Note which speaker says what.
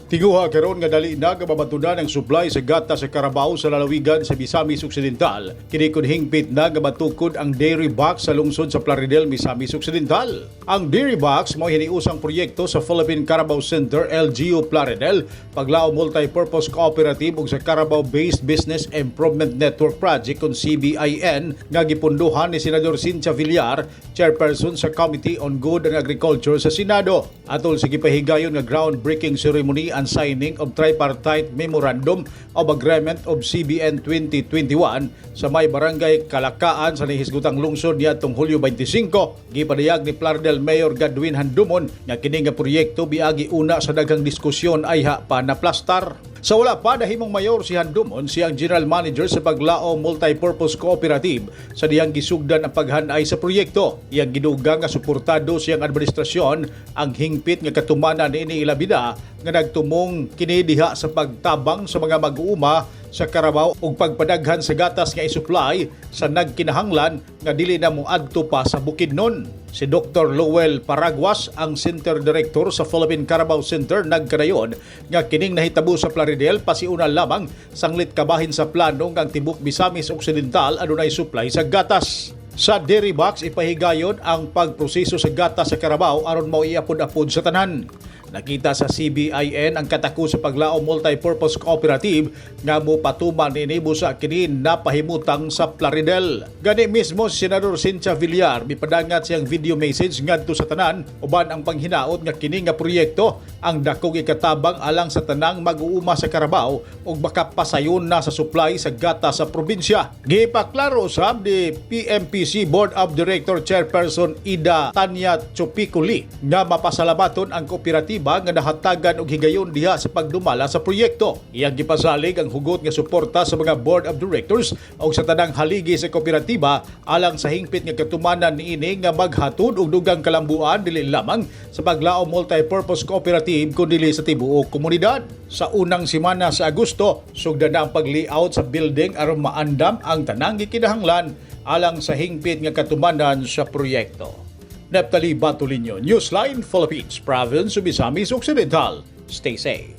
Speaker 1: Tinguha karon nga dali na nga mabatunan ang supply sa gatas sa karabaw sa lalawigan sa Misamis Occidental. Kini kun hingpit na nga matukod ang dairy box sa lungsod sa Plaridel, Misamis Occidental. Ang dairy box mao hiniusang proyekto sa Philippine Carabao Center LGU Plaridel, Paglao Multipurpose Cooperative ug sa Carabao Based Business Improvement Network Project kon CBIN nga gipunduhan ni Senador Cynthia Villar, chairperson sa Committee on Good and Agriculture sa Senado. Atol sa gipahigayon nga groundbreaking ceremony and signing of tripartite memorandum of agreement of CBN 2021 sa may barangay Kalakaan sa nahisgutang lungsod niadtong Hulyo 25, gipadayag ni Plaridel Mayor Godwin Handumon nga kini nga proyekto biagi una sa daghang diskusyon ayha pa na plastar. Sa wala pa nahimong mayor si Handumon, siyang general manager sa Paglao Multipurpose Cooperative sa diyang gisugdan ang paghanay sa proyekto. Iyang gidugang nga suportado siyang administrasyon ang hingpit nga katumanan niini, ilabi na nga nagtumong kini diha sa pagtabang sa mga mag-uuma sa karabaw ug pagpadaghan sa gatas nga isupply sa nagkinahanglan nga dili na moadto pa sa Bukidnon. Si Dr. Lowell Paraguas, ang Center Director sa Philippine Carabao Center, nagkadayon nga kining nahitabo sa Plaridel pasiuna lamang sanglit kabahin sa plano nga ang tibok Misamis Occidental adunay supply sa gatas. Sa dairy box ipahigayon ang pagproseso sa gatas sa karabaw aron mao iapod-apod sa tanan. Nakita sa CBIN ang katako sa Paglao Multipurpose Cooperative nga mo patuman niini busa kini napahimutang sa Plaridel. Gani mismo si Senador Cynthia Villar mipadangat siyang video message ngadto sa tanan uban ang panghinaot nga kini nga proyekto ang dakong ikatabang alang sa tanang mag-uuma sa karabaw ug makapasayon na sa supply sa gatas sa probinsya. Gipaklaro usab ni PMPC Board of Director Chairperson Ida Tanya Chopicoli nga mapasalamaton ang kooperatiba nga nahatagan og higayon diha sa pagdumala sa proyekto. Iyang gipasalig ang hugot nga suporta sa mga board of directors ug sa tanang haligi sa kooperatiba alang sa hingpit nga katumanan niini nga maghatod og dugang kalambuan dili lamang sa Paglao Multipurpose Cooperative kundi sa tibuok komunidad. Sa unang semana sa Agosto, sugdan na ang pag-layout sa building aron maandam ang tanang gikinahanglan alang sa hingpit nga katumanan sa proyekto. Neptali Batulinyo, Newsline Philippines, Province of Misamis Occidental. Stay safe.